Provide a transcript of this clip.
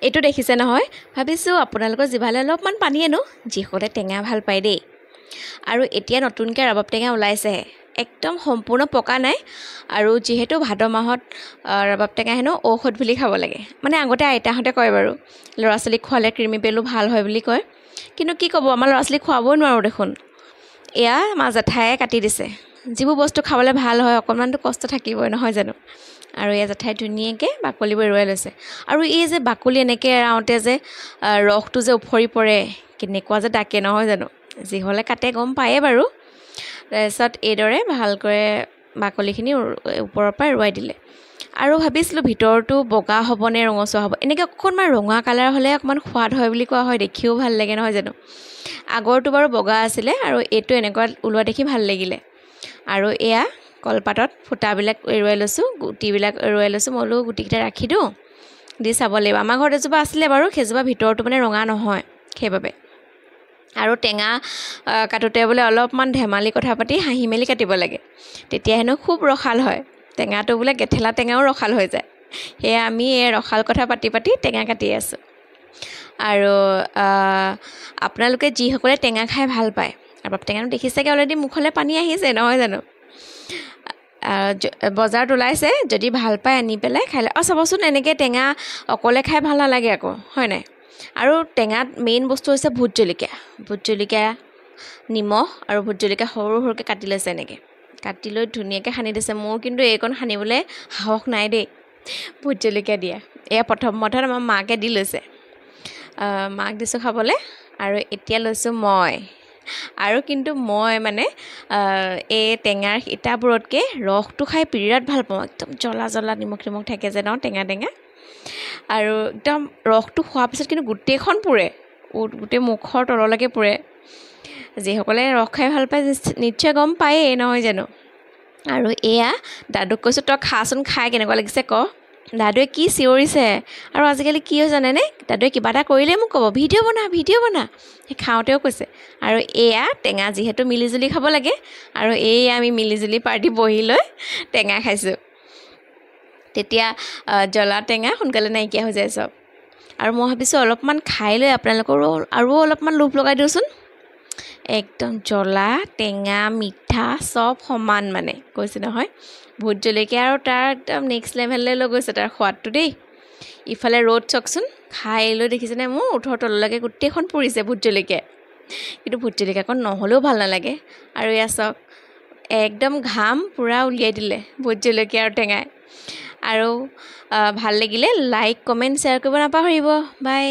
এইটো দেখিছে নহয়, ভাবিছোঁ আপোনালোকৰ জিভালৈ অলপমান পানী আনো, যিসকলে টেঙা ভাল পায় দেই। আৰু এতিয়া নতুনকৈ ৰবাব টেঙা ওলাইছেহে, একদম সম্পূৰ্ণ পকা নাই। আৰু যিহেতু ভাদ মাহত ৰবাব টেঙা হেনো ঔষধ বুলি খাব লাগে, মানে আগতে আইতাহঁতে কয় বাৰু, ল'ৰা ছোৱালীক খোৱালে কৃমি পেলু ভাল হয় বুলি কয়। কিন্তু কি ক'ব, আমাৰ ল'ৰা ছোৱালীক খুৱাবই নোৱাৰোঁ দেখোন। এয়া মা জেঠায়ে কাটি দিছে। যিবোৰ বস্তু খাবলৈ ভাল হয় অকণমানতো কষ্ট থাকিবই নহয় জানো। আৰু এয়া জেঠাই ধুনীয়াকৈ বাকলিবোৰ এৰুৱাই লৈছে। আৰু এই যে বাকলি এনেকৈ এৰাওঁতে যে ৰসটো যে উফৰি পৰে, কেনেকুৱা যে ডাকে নহয় জানো। যিহ'লে কাটে গম পায়েই বাৰু। তাৰপিছত এইদৰে ভালকৈ বাকলিখিনি ওপৰৰ পৰা এৰুৱাই দিলে। আৰু ভাবিছিলোঁ ভিতৰটো বগা হ'বনে ৰঙচুৱা হ'ব, এনেকৈ অকণমান ৰঙা কালাৰ হ'লে অকণমান সোৱাদ হয় বুলি কোৱা হয়, দেখিও ভাল লাগে নহয় জানো। আগৰটো বাৰু বগা আছিলে আৰু এইটো এনেকুৱা ওলোৱা দেখি ভাল লাগিলে। আৰু এয়া কলপাতত ফুটাবিলাক এৰুৱাই লৈছোঁ, গুটিবিলাক এৰুৱাই লৈছোঁ। মই বোলো গুটিকেইটা ৰাখি দিওঁ, দি চাব লাগিব। আমাৰ ঘৰত এজোপা আছিলে বাৰু, সেইজোপা ভিতৰটো মানে ৰঙা নহয়, সেইবাবে। আৰু টেঙা কাটোতে বোলে অলপমান ধেমালি কথা পাতি হাঁহি মেলি কাটিব লাগে, তেতিয়া হেনো খুব ৰসাল হয় টেঙাটো, বোলে গেঠেলা টেঙাও ৰসাল হৈ যায়। সেয়া আমি এই ৰসাল কথা পাতি পাতি টেঙা কাটি আছোঁ। আৰু আপোনালোকে যিসকলে টেঙা খাই ভাল পায়, ৰবাব টেঙাটো দেখিছেগৈ অলৰেডি, মুখলৈ পানী আহিছে নহয় জানো। বজাৰত ওলাইছে, যদি ভাল পায় আনি পেলাই খাই। অঁ চাবচোন, এনেকৈ টেঙা অকলে খাই ভাল নালাগে আকৌ, হয় নাই। আৰু টেঙাত মেইন বস্তু হৈছে ভোট জলকীয়া, ভোট জলকীয়া, নিমখ আৰু ভোট জলকীয়া সৰু সৰুকৈ কাটি লৈছে, এনেকৈ কাটি লৈ ধুনীয়াকৈ সানি দিছে। মোৰ কিন্তু এইকণ সানিবলৈ সাহস নাই দেই ভোট জলকীয়া দিয়া। এয়া প্ৰথম প্ৰথম আমাৰ মাকে দি লৈছে, মাক দিছোঁ খাবলৈ। আৰু এতিয়া লৈছোঁ মই। আৰু কিন্তু মই মানে এই টেঙাৰ ইটাবোৰতকৈ ৰসটো খাই বিৰাট ভাল পাওঁ, একদম জ্বলা জ্বলা নিমখ নিমখ থাকে যে ন, টেঙা টেঙা। আৰু একদম ৰসটো খোৱাৰ পিছত কিন্তু গোটেইখন পোৰে, গোটেই মুখৰ তললৈকে পোৰে। যিসকলে ৰস খাই ভাল পায় নিশ্চয় গম পায়েই নহয় জানো। আৰু এয়া দাদুক কৈছোঁ, তই খাচোন, খাই কেনেকুৱা লাগিছে ক। দাদুৱে কি চিঞৰিছে। আৰু আজিকালি কি হয় জানেনে, দাদুৱে কিবা এটা কৰিলেই মোক ক'ব ভিডিঅ' বনা, ভিডিঅ' বনা, সেই খাওঁতেও কৈছে। আৰু এয়া টেঙা যিহেতু মিলিজুলি খাব লাগে, আৰু এয়া আমি মিলিজুলি পাৰ্টি বহি লৈ টেঙা খাইছোঁ। তেতিয়া জ্বলা টেঙা সোনকালে নাইকিয়া হৈ যায় চব। আৰু মই ভাবিছোঁ অলপমান খাই লৈ আপোনালোকৰো আৰু অলপমান লোভ লগাই দিওঁচোন। একদম জ্বলা টেঙা মিঠা চব সমান, মানে কৈছোঁ নহয়। ভোট জলকীয়া আৰু তাৰ একদম নেক্সট লেভেললৈ লৈ গৈছে তাৰ সোৱাদটো দেই। ইফালে ৰ'দ চাওকচোন, খাই লৈ দেখিছেনে মোৰ ওঠৰ তললৈকে গোটেইখন পুৰিছে ভোট জলকীয়া। কিন্তু ভোট জলকীয়াকণ নহ'লেও ভাল নালাগে। আৰু এয়া চাওক, একদম ঘাম পূৰা উলিয়াই দিলে ভোট জলকীয়া আৰু টেঙাই। আৰু ভাল লাগিলে লাইক কমেণ্ট শ্বেয়াৰ কৰিব নাপাহৰিব। বাই।